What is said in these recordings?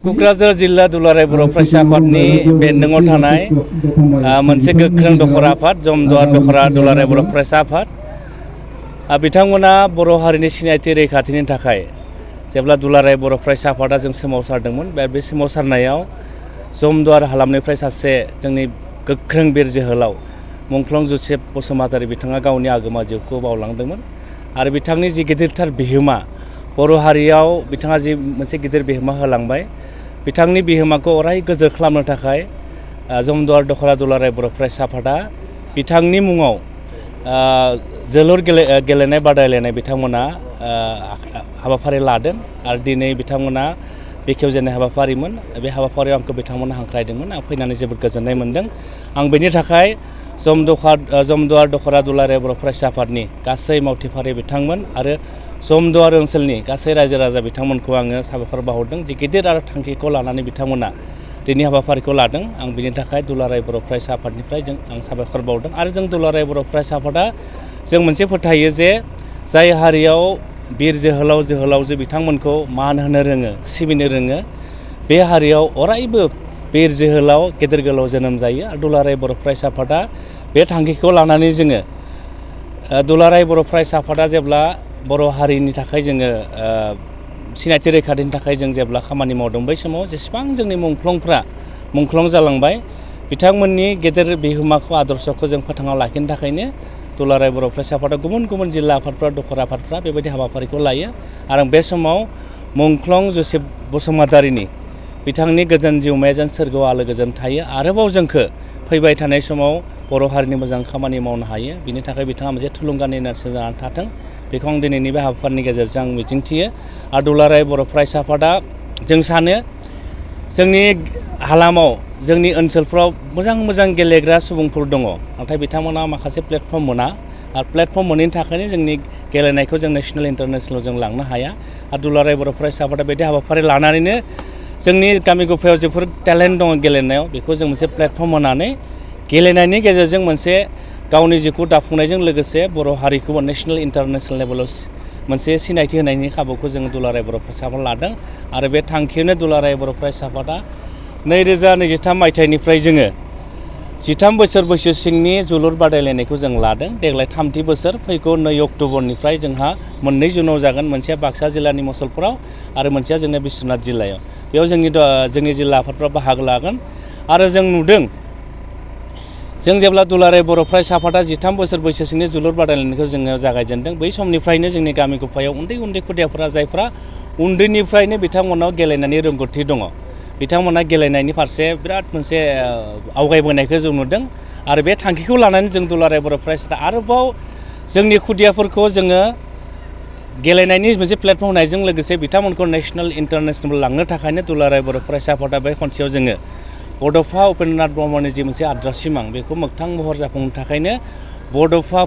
क'क्राझार जिल्ला दुलाराय बर' फरायसा आफादनि बेन्दोङाव थानाय मोनसे गोख्रों दखरा आफाद जमदुवार दखरा दुलाराय बर' फरायसा आफाद बिथांमोना बर' हारिनि सिनायथि रैखाथिनि थाखाय जेब्ला दुलाराय बर' फरायसा आफादा जों सोमावसारदोंमोन बे सोमावसारनायाव जमदुवार हालामनिफ्राय सासे जोंनि गोख्रों बिर जोहोलाव मुंख्लं जोसेफ बसुमतारी बिथाङा गावनि आगोमा जिउखौ बावलांदोंमोन आरो बिथांनि जि गिदिरथार बिहोमा बर' हारियाव बिथाङा जि मोनसे गिदिर बिहोमा होलांबाय बिथांनि बिहोमाखौ अराय गोजोर खालामनो थाखाय जमदुवार दखरा दुलाराय बर' फरायसा आफादा बिथांनि मुङाव जोलुर गेलेनाय बादायलायनाय बिथांमोना हाबाफारि लादों आरो दिनै बिथांमोना बेखेवजेननाय हाबाफारिमोन बे हाबाफारियाव आंखौ बिथांमोना हांख्रायदोंमोन आं फैनानै जोबोद गोजोननाय मोन्दों आं बेनि थाखाय जमदुवार दखरा दुलाराय बर' फरायसा आफादनि गासै मावथिफारि बिथांमोन आरो जमदुवार ओनसोलनि गासै रायजो राजा बिथांमोनखौ आङो साबायखर बावहरदों जि गिदिर आरो थांखिखौ लानानै बिथांमोना दिनै हाबाफारिखौ लादों आं बिनि थाखाय दुलाराय बर' फरायसा आफादनिफ्राय आं साबायखर बावदों आरो जों दुलाराय बर' फरायसा आफादा जों मोनसे फोथायो जे जाय हारियाव बिर जोहोलावजो बिथांमोनखौ मान होनो रोङो सिबिनो रोङो बे हारियाव अरायबो बिर जोहोलाव गेदेर गोलाव जोनोम जायो आरो दुलाराय बर' फरायसा आफादा बे थांखिखौ लानानै जोङो दुलाराय बर' फरायसा आफादा जेब्ला बर' हारिनि थाखाय जोङो सिनायथि रैखाथिनि थाखाय जों जेब्ला खामानि मावदों बै समाव जेसेबां जोंनि मुंख्लं जालांबाय बिथांमोननि गेदेर बिहोमाखौ आदर्शखौ जों फोथांना लाखिनो थाखायनो दुलाराय बर' फरायसा आफादा गुबुन गुबुन जिल्ला आफादफ्रा दखरा आफादफ्रा बेबायदि हाबाफारिखौ लायो आरो बे समाव मुंख्लं जोसेफ बसुमतारीनि बिथांनि गोजोन जिउमाया जेन सोरगोआव आलो गोजोन थायो आरोबाव जोंखौ फैबाय थानाय समाव बर' हारिनि मोजां खामानि मावनो हायो बिनि थाखाय बिथाङा मोनसे थुलुंगानि नेरसोन जानानै थाथों बेखौ आं दिनैनि बे हाबाफारिनि गेजेरजों आं मिजिंथियो आरो दुलाराय बर' फरायसा आफादा जों सानो जोंनि हालामाव जोंनि ओनसोलफ्राव मोजां गेलेग्रा सुबुंफोर दङ नाथाय बिथांमोना माखासे प्लेटफर्म मोना आरो प्लेटफर्म मोनैनि थाखायनो जोंनि गेलेनायखौ जों नेसनेल इन्टारनेसनेलाव जों लांनो हाया आरो दुलाराय बर' फरायसा आफादा बिदि हाबाफारि लानानैनो जोंनि गामि गफायाव जोबोर टेलेन्ट दङ गेलेनायाव बेखौ जों मोनसे प्लेटफर्म होनानै गेलेनायनि गेजेरजों मोनसे गावनि जिउखौ दाफुंनायजों लोगोसे बर' हारिखौबो नेसनेल इन्टारनेसनेल लेभेलाव मोनसे सिनायथि होनायनि खाबुखौ जों दुलाराय बर' फरायसा आफादा लादों आरो बे थांखियावनो दुलाराय बर' फरायसा आफादा 2023 मायथाइनिफ्राय जोङो 13 बोसोर बैसो सिंनि जोलुर बादायलायनायखौ जों लादों देग्लाय 3थि बोसोर फैगौ 2 अक्ट'बरनिफ्राय जोंहा मोननै जुनाव जागोन मोनसेया बाक्सा जिल्लानि मसलपुराव आरो मोनसेया जोंनि बिश्वनाथ जिल्लायाव बेयाव जोंनि जिल्ला आफादफ्रा बाहागो लागोन आरो जों नुदों जों जेब्ला दुलाराय बर' फरायसा आफादा 13 बोसोर बैसोसिमनि जोलुर बादायलायनायखौ जोङो जागायजेनदों बै समनिफ्रायनो जोंनि गामि गफायाव उन्दै खुदियाफोरा जायफ्रा उन्दैनिफ्रायनो बिथांमोनाव गेलेनायनि रोंगौथि दङ बिथांमोना गेलेनायनि फारसे बिराद मोनसे आवगायबोनायखौ जों नुदों आरो बे थांखिखौ लानानै जों दुलाराय बर' फरायसा आरोबाव जोंनि खुदियाफोरखौ जोङो गेलेनायनि मोनसे प्लेटफर्म होनायजों लोगोसे बिथांमोनखौ नेसनेल इन्टारनेसनेल लांनो थाखायनो दुलाराय बर' फरायसा आफादा बे खनसेयाव जोङो बड'फा उपेन्द्रनाथ ब्रह्मनि जि मोनसे आद्रा सिमां बेखौ मोगथां महर जाफुंनो थाखायनो बड'फा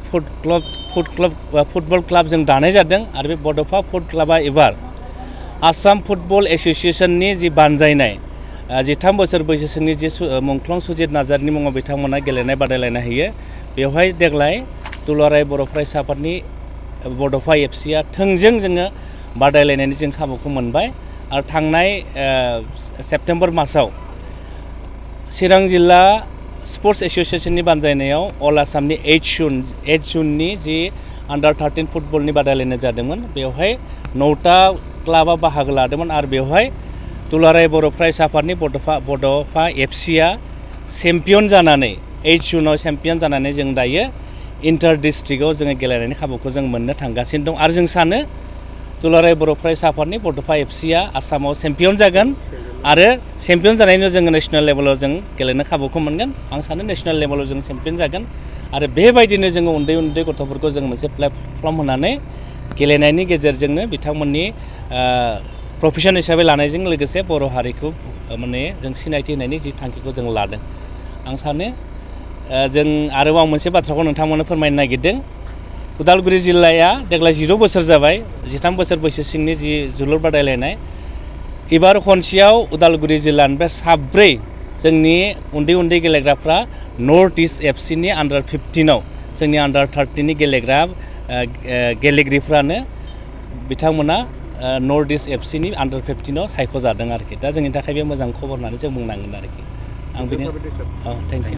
फुटबल क्लाब जों दानाय जादों आरो बे बड'फा फुट क्लाबा एबार आसाम फुटबल एस'सिएशननि जि बानजायनाय 13 बोसोर बैसोसिमनि जि मुंख्लं सुजित नार्जारिनि मुङाव बिथांमोना गेलेनाय बादायलायनाय होयो बेवहाय देग्लाय दुलाराय बर' फरायसा आफादनि बड'फा एफसिआ थोंजों जोङो बादायलायनायनि जों खाबुखौ मोनबाय आरो थांनाय सेप्तेम्बर मासाव चिरां जिल्ला स्पर्ट्स एस'सिएशननि बानजायनायाव अल आसामनि 8 जुननि जि आन्डार 13 फुटबलनि बादायलायनाय जादोंमोन बेवहाय 9टा क्लाबा बाहागो लादोंमोन आरो बेवहाय दुलाराय बर' फरायसा आफादनि बड'फा एफसिआ चेम्पियन जानानै 8 जुनाव चेम्पियन जानानै जों दायो इन्टार डिस्ट्रिक्टआव जोङो गेलेनायनि खाबुखौ जों मोननो थांगासिनो दं आरो जों सानो दुलाराय बर' फरायसा आफादनि बड'फा एफसिआ आसामाव चेम्पियन जागोन आरो चेम्पियन जानायनि जोङो नेसनेल लेभेलाव जों गेलेनो खाबुखौ मोनगोन आं सानो नेसनेल लेभेलाव जों चेम्पियन जागोन आरो बेबायदिनो जोङो उन्दै गथ'फोरखौ जों मोनसे प्लेटफर्म होनानै गेलेनायनि गेजेरजोंनो बिथांमोननि प्रफेसन हिसाबै लानायजों लोगोसे बर' हारिखौ माने जों सिनायथि होनायनि जि थांखिखौ जों लादों आं सानो जों आरोबाव मोनसे बाथ्राखौ नोंथांमोननो फोरमायनो नागिरदों उदालगुरि जिल्लाया देग्लाय 10 बोसोर जाबाय 13 बोसोर बैसो सिंनि जि जोलुर बादायलायनाय एबार खनसेयाव उदालगुरि जिल्लानिफ्राय 7 जोंनि उन्दै गेलेग्राफ्रा नर्थ इस्ट एफसिनि आन्डार 15आव जोंनि आन्डार 13नि गेलेग्रिफ्रानो बिथांमोना नर्थ इस्ट एफसिनि आन्डार 15 सायख'जादों आरोखि दा जोंनि थाखाय बे मोजां खबर होननानै जों बुंनांगोन आरोखि आं बेनो थेंक इउ